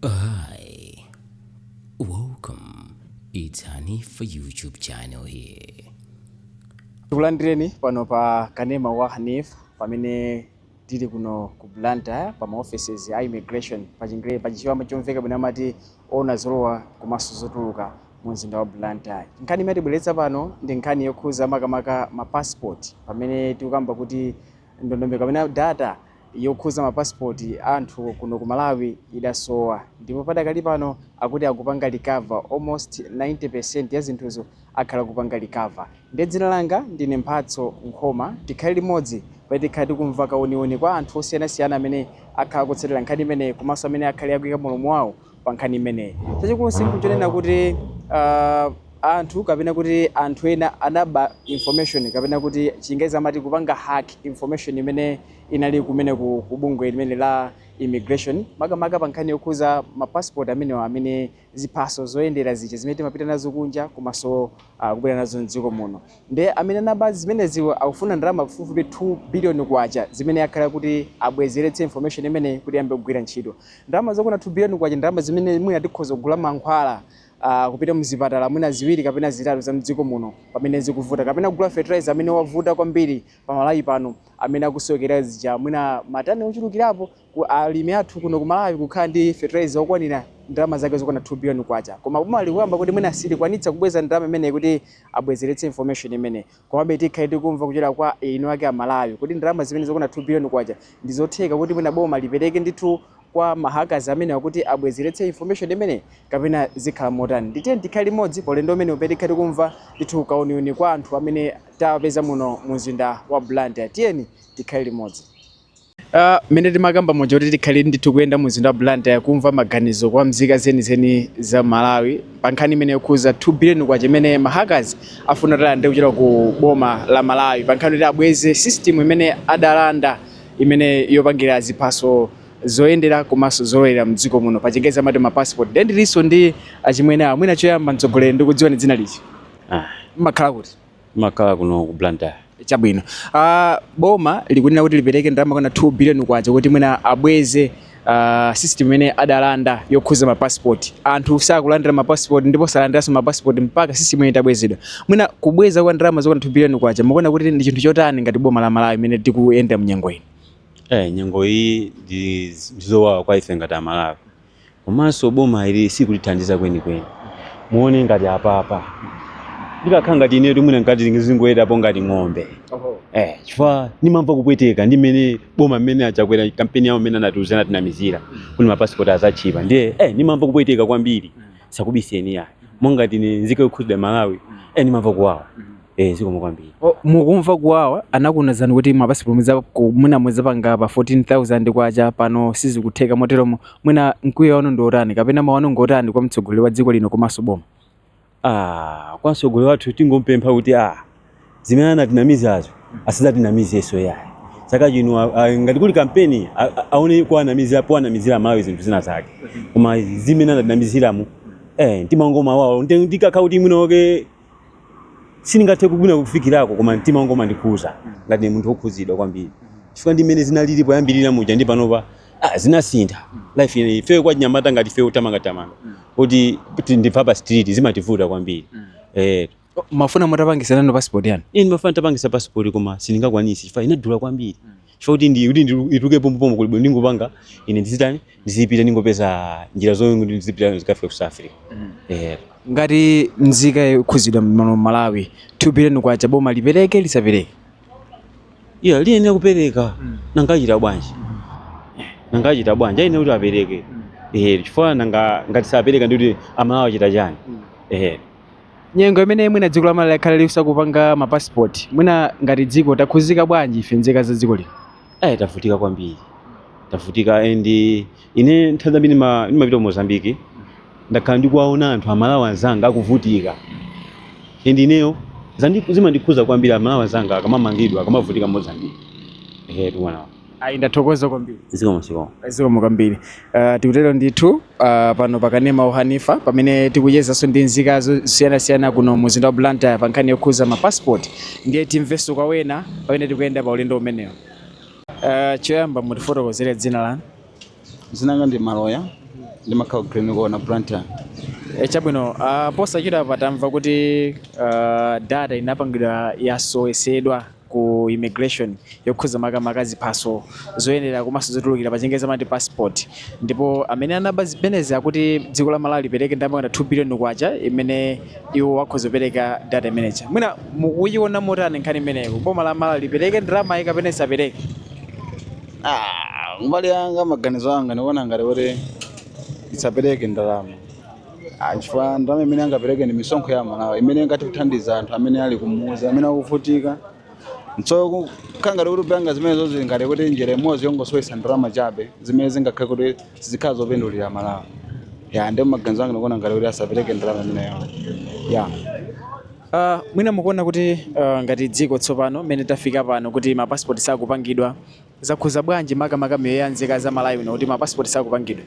Hi, welcome. It's Hanifa YouTube channel here. Tikulandireni pano pa kanema wa Hanif pamene tili kuno ku Blantyre pa ma offices a immigration, pa Chingerezi, pa Chichewa chomveka bwino amati ona zolowa komanso zotuluka mu mzinda wa Blantyre. Nkhani imene tibweretsa pano ndi nkhani yokhuza makamaka ma passport, pamene tikukamba kuti ndondomeko kapena data yokhuza ma passport anthu kuno ku Malawi idasowa, ndipo padakali pano akuti akupanga recover almost 90% ya zinthuzo akhala kupanga recover. Ndiye dzina langa ndine Mphatso Nkhoma. Tikhale limodzi pamene tikhale tikumva kauniuni kwa anthu osiyanasiyana amene akhala kutsatira nkhani imeneyi komanso amene akhale akuyika mulomo wawo pa nkhani imeneyi. Chachikulu nchonena kuti anthu kapena kuti anthu ena anaba information, kapena kuti Chingerezi amati kupanga hack information imene inali kumene ku bungwe limene la immigration, makamaka pa nkhani yokhuza ma passport amenewa, amene ziphaso zoyendera zija zimene timapita nazo kunja komanso kubwera nazo mdziko muno. Ndiye amene anaba zimeneziwo akufuna ndalama pafupifupi 2 billion kwacha zimene akhala kuti abwezeretse information imene kuti ayambe kugwira ntchito. Ndalama zokwana 2 billion kwacha, ndalama zimene mwina tikhoza kugula mankhwala kupita mzipatala mwina ziwiri kapena zitatu za mdziko muno pamene zikuvuta, kapena kugula fertilizer amene wavuta kwambiri pa Malawi pano, amene akusowekera zija mwina matani ochulukirapo ku alimi athu kuno ku Malawi kukhala ndi fertilizer okwanira, ndalama zake zokwana 2 billion kwacha. Koma boma likuyamba kuti mwina silikwanitsa kubweza ndalama imeneyi kuti abwezeretse information imeneyi. Komabe tikhale tikumva kuchokera kwa inu ake Amalawi kuti ndalama zimene zokwana 2 billion kwacha ndi zotheka kuti mwina boma lipereke ndithu kwa ma hackers amene akuti abwezeretse information imene, kapena zikhala motani. Nditiye tikhale limodzi pa ulendo umene upete, tikhale tikumva ndithu kauniuni kwa anthu amene tawapeza muno mu mzinda wa Blantyre. Tiyeni tikhale limodzi. Mmene timakamba muja kuti tikhale ndithu kuyenda mu mzinda wa Blantyre kumva maganizo kwa mzika zenizeni za Malawi pa nkhani imene yokhuza 2 billion kwacha imene ma hackers afuna talande kuchokera ku boma la Malawi pa nkhani kuti abweze system imene adalanda, imene yopangira ziphaso zoyendera komanso zolowera mdziko muno, pa Chingerezi amati ma passport. Ndiye ndilinso ndi achimwene awo. Mwina choyamba, mtsogoleri, ndikudziwa dzina liji? Ah, Mmakhala kuti? Makhala kuno ku Blantyre. Chabwino. Boma likunena kuti lipereke ndalama kwana 2 billion kwacha kuti mwina abweze system imene adalanda yokhuza ma passport. Anthu sakulandira ma passport ndipo salandiranso ma passport mpaka system imene itabwezedwa. Mwina kubweza kwa ndalama zokwana 2 billion kwacha mukuona kuti ndi chinthu chotani ngati boma la Malawi imene tikuyenda mnyengo ino? Nyengo iyi ndi ndizowawa kwa ife ngati Amalawi. Komanso boma ili sikulithandiza kwenikweni. Muone ngati apapa. Ndikakhala ngati inetu mwina ngati zingoyerapo ngati ng'ombe. Chifukwa ndimamva kupweteka ndi mmene boma mmene achakwera kampeni yawo mmene anatiuzana tinamizira kuti mapasipoti azachipa. Ndiye ndimamva kupweteka kwambiri. Sakubiseni ya. Monga tine nzika yokhuzidwa Malawi, ndimamva kuwawa. Zikomo kwambiri. Oh, mukumva kuwawa. Anakunazani kuti mapasipoti mwina muzapanga pa 14,000 kwacha, pano sizikutheka moteromo. Mwina mkwiyo wanu ndi otani kapena mawu anu ngotani kwa mtsogoleri wa dziko lino komanso boma? Ah, kwa mtsogoleri wathu tingompempha kuti zimene anatinamizazo asadzatinamizenso yayi. Chaka chino ngati kuli kampeni aone kuanamizira poanamizira Malawi zinthu zina zake, koma zimene anatinamiziramo mtima wangu umawawa. Ndikakhala kuti mwina wake sindingathe kubwina kufikirako, koma mtima wangu umandikhuza ngati munthu wokhuzidwa kwambiri, chifukwa ndi mmene zinalili poyambirira muja ndi panopa zinasintha life ine. Ife kwa chinyamata ngati ife utamangatamanga kuti ndipha pa street zimativuta kwambiri. Oh, mafuna mutapangisa nanu passport yanu? Ine ndimafuna tapangisa passport, koma sindingakwanisi chifukwa inadula kwambiri, chifukwa kuti ituke pompopomo kuli bwino ndingopanga ine ndizitani, ndizipita, ndingopeza njira zomwe kuti ndizipita zikafika ku South Africa. Ngati nzika yokhuzidwa muno Malawi, 2 billion kwacha boma lipereke, lisapereke? Iya, liyenera kupereka. Nangachita bwanji? Nangachita bwanji? Ayenera kuti apereke, chifukwa nanga ngati sapereka ndikuti Amalawi achita chani? Nyengo imene mwina dziko la Malawi lakhala lisakupanga ma passport, mwina ngati dziko takhuzika bwanji ife nzika za dziko lino? Tavutika kwambiri, tavutika. And ine nthawi zambiri ndimapita ku Mozambique, ndakhala ndikuwaona anthu Amalawi anzanga akuvutika, and ineyo zimandikhuza kwambiri Amalawi anzanga akamamangidwa, akamavutika Mozambique. Tiwana. Ayi, ndathokoza kwambiri. Zikomo, zikomo. Zikomo kwambiri. Tikutero ndithu pano pakanema Hanifa pamene tikuchezanso ndi nzika zosiyanasiyana kuno mu mzinda wa Blantyre pa nkhani yokhuza ma passport. Ndiye timvenso kwa wena pamene tikuyenda pa ulendo umenewo. Choyamba mutifotokozere dzina lanu. Dzina langa ndi Maloya. Ndimakhala ku Green Corner, Blantyre. E, chabwino. Posachedwa patamva kuti data inapangidwa, yasowesedwa ku immigration yokhuza makamaka ziphaso zoyenera komanso zotulukira, pachingerezi amati passport, ndipo amene anaba zimenezi akuti dziko la Malawi lipereke ndalama 2 billion kwacha imene iwo akhoza kupereka data imeneja. Mwina mukuyiona motani nkhani imeneyo? Boma la Malawi lipereke ndalama kapena isapereke? Ah, mbali yanga, maganizo anga, ndikuona ngati kuti isapereke ndalama. Ah, chifukwa ndalama imene angapereke ndi misonkho ya Malawi imene ingati kuthandiza anthu amene ali kumuzi, amene akuvutika. So kukhala ngati kuti upanga zimenezo zili ngati kuti njira imodzi yongosowetsa ndalama chabe zimene zingakhale kuti zizikhala zopindulira Malawi. Ya, ndi maganizo anga, ndikuona ngati kuti asapereke ndalama imeneyo, ya. Mwina mukuona kuti ngati dziko tsopano mmene tafika pano kuti mapasipoti sakupangidwa, zakhuza bwanji makamaka miyoyo ya nzika za Malawi ino kuti mapasipoti sakupangidwa?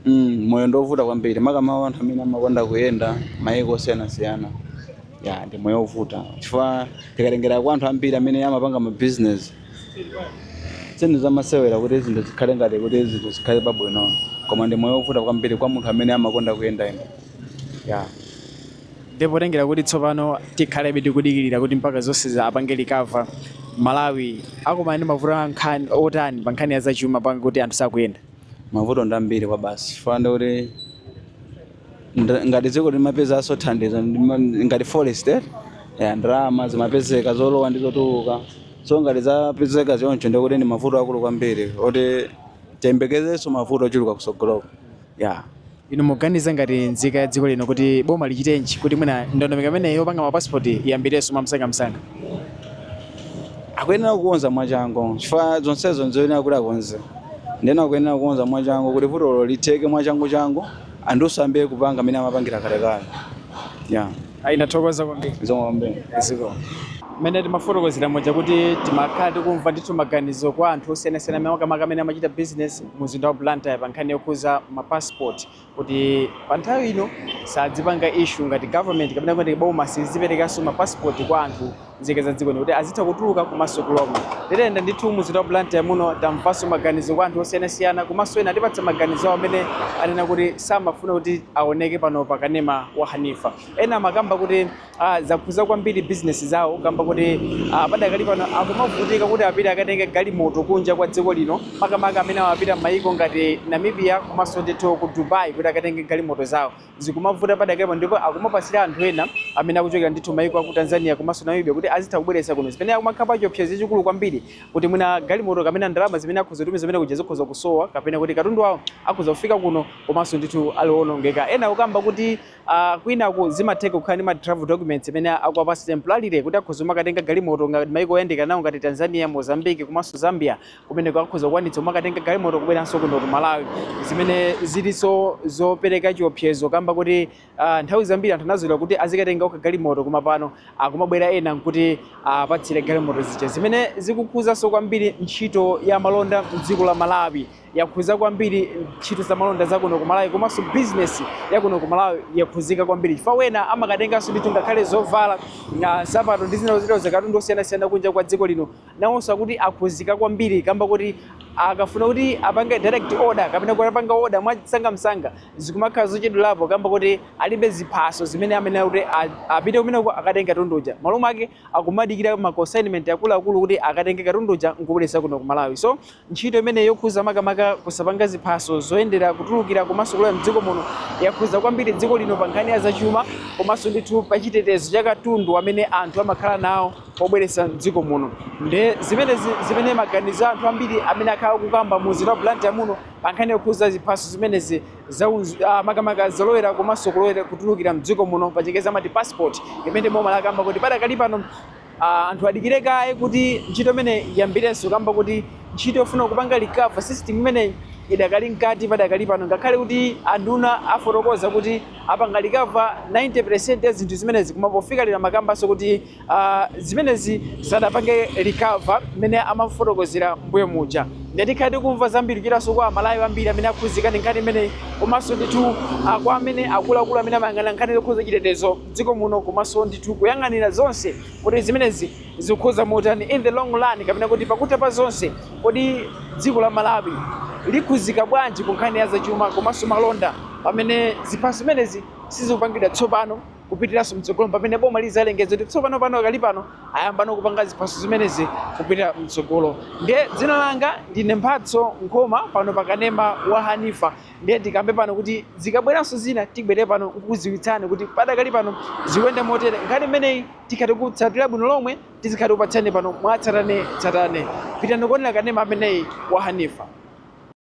Moyo ndovuta kwambiri, makamaka anthu amene amakonda kuyenda mayiko osiyanasiyana. Ya, ndi moyo wovuta chifukwa tikatengera kwa anthu ambiri amene amapanga ma business, zinthu zamasewera kuti zinthu zikhale ngati kuti zinthu zikhale pabwino, koma ndi moyo wovuta kwambiri kwa munthu amene amakonda kuyendayenda, ya. Ndipo tengera kuti tsopano tikhalebe tikudikirira kuti mpaka zonse za apange recover, Malawi akumana ndi mavuto a nkhani otani pa nkhani ya zachuma panga kuti anthu sakuyenda? Mavuto ndi ambiri kwa basi, chifukwa ndi kuti ngati dziko limapezanso thandizo ngati forex, eh? Ya, ndalama zimapezeka zolowa ndi zotuluka. So ngati zapezeka choncho, ndikuti ndi mavuto akulu kwambiri oti tiyembekezenso mavuto ochuluka kusogoloko, ya. Inu muganiza ngati nzika ya dziko lino kuti boma lichitenji kuti mwina ndondomeko imeneyi yopanga mapasipoti iyambirenso mwamsangamsanga? Akuyenera kukonza mwachangu chifukwa zonsezo nzoyenera kuti akonze. Ndena akuyenera kukonza mwachangu kuti vutolo litheke mwachangu changu, anthu ayambe kupanga amene amapangira kalekale, ya. Ayi, ndathokoza kwambiri. Zikomo kwambiri. Ziko mmene timafotokozera moja kuti timakhala tikumva ndithu maganizo kwa anthu osiyanasiyana amene makamaka amene amachita business mu mzinda wa Blantyre pa nkhani yokhuza mapassport, kuti pa nthawi ino sadzipanga issue ngati government kapena kuti boma siziperekanso mapassport kwa anthu nzika za dziko lino kuti azitha kutuluka komanso kulowa. Titayenda ndithu mu mzinda wa Blantyre muno, tamvanso maganizo kwa anthu osiyanasiyana, komanso ena atipatsa maganizo awo amene anena kuti samafuna kuti aoneke pano pa kanema wa Hanifa. Ena amakamba kuti zakhuza kwambiri business zawo, kamba kuti padakali pano akumavutika kuti apite akatenge galimoto kunja kwa dziko lino, makamaka amene amapita m'mayiko ngati Namibia komanso ndithu ku Dubai kuti akatenge galimoto zawo. Zikumavuta padakali pano, ndipo akumapasira anthu ena amene akuchokera ndithu mayiko aku Tanzania komanso Namibia kuti azitha kubweretsa kuno, zimene akumakhala pa chiopsezo chachikulu kwambiri kuti mwina galimoto kapena ndalama zimene akhoza kutumiza zimene kuja zikhoza kusowa, kapena kuti katundu wawo akhoza kufika kuno komanso ndithu ali owonongeka. Ena akukamba kuti kwinaku zimatheka kukhala ndi ma travel documents amene akuwapasa temporarily kuti akhoza kumakatenga galimoto ngati mayiko oyandikana nawo ngati Tanzania, Mozambique komanso Zambia, kumeneko akhoza kukwanitsa kumakatenga galimoto kubweranso kuno ku Malawi, zimene zilinso zopereka chiopsezo kamba kuti nthawi zambiri anthu anazolowera kuti azikatenga okha galimoto, koma pano akumabwera ena nkuti apatsire galimoto zija, zimene zikukhuzanso kwambiri ntchito ya malonda mdziko la Malawi. Yakhuza kwambiri ntchito za malonda za kuno ku Malawi, komanso business ya kuno ku Malawi yakhuzika kwambiri, chifukwa wena amakatenganso ndithu ngakhale zovala na nsapato ndi zina zotero, zakatundu osiyanasiyana kunja kwa dziko lino. Nawonso akuti akhuzika kwambiri kamba kuti akafuna kuti apange direct order kapena kuti apanga order mwamsangamsanga, zikumakhala zochedwerapo kamba kuti alibe ziphaso zimene amene kuti apite kumeneko akatenge katundu uja. Malo mwake akumadikira ma consignment akuluakulu kuti akatenge katundu uja nkubweretsa kuno ku Malawi. So ntchito imene yokhuza makamaka kusapanga ziphaso zoyendera kutulukira komanso kulowa mdziko muno yakhuza kwambiri dziko lino pa nkhani ya zachuma komanso ndithu pa chitetezo cha katundu amene anthu amakhala nawo pobweretsa mdziko muno. Nde zimenezi zimene maganizo a anthu ambiri amene akhala kukamba mu mzinda wa Blantyre muno pa nkhani yokhuza ziphaso zimenezi za makamaka zolowera komanso kulowera kutulukira mdziko muno, pachingerezi amati passport, imene boma lakamba kuti padakali pano anthu adikire kaye kuti ntchito imene iyambirenso, kamba kuti ntchito yofuna kupanga recover system imeneyi idakali mkati padakali pano, ngakhale kuti anduna afotokoza kuti apanga recover 90% ya zinthu zimenezi, koma pofika lero makambanso kuti zimenezi sadapange recover mmene amafotokozera mbuyo muja. Ndatikhale tikumva zambiri kuchitanso kwa Amalawi ambiri amene akhuzika ndi nkhani imeneyi, komanso ndithu kwa amene akuluakulu amene amayang'anira nkhani zokhuza chitetezo mdziko muno, komanso ndithu kuyang'anira zonse kuti zimenezi zikukhuza motani in the long run, kapena kuti pakutha pa zonse, kodi dziko la Malawi likhuzika bwanji ku nkhani ya zachuma komanso malonda pamene ziphaso zimenezi sizikupangidwa tsopano kupitiranso mtsogolo, pamene boma lizalengeza kuti tsopano pano kali pano ayambano kupanga ziphaso zimenezi kupita mtsogolo. Ndiye dzina langa ndine Mphatso Nkhoma pano pakanema wa Hanifa. Ndiye tikambe pano kuti zikabweranso zina tibwere pano nkukudziwitsani kuti padakali pano zikuyenda motere. Nkhani imeneyi tikhati kutsatira bwino lomwe, tizikhati kupatsani pano mwatsatane tsatane. Pitani kuonera kanema ameneyi wa Hanifa.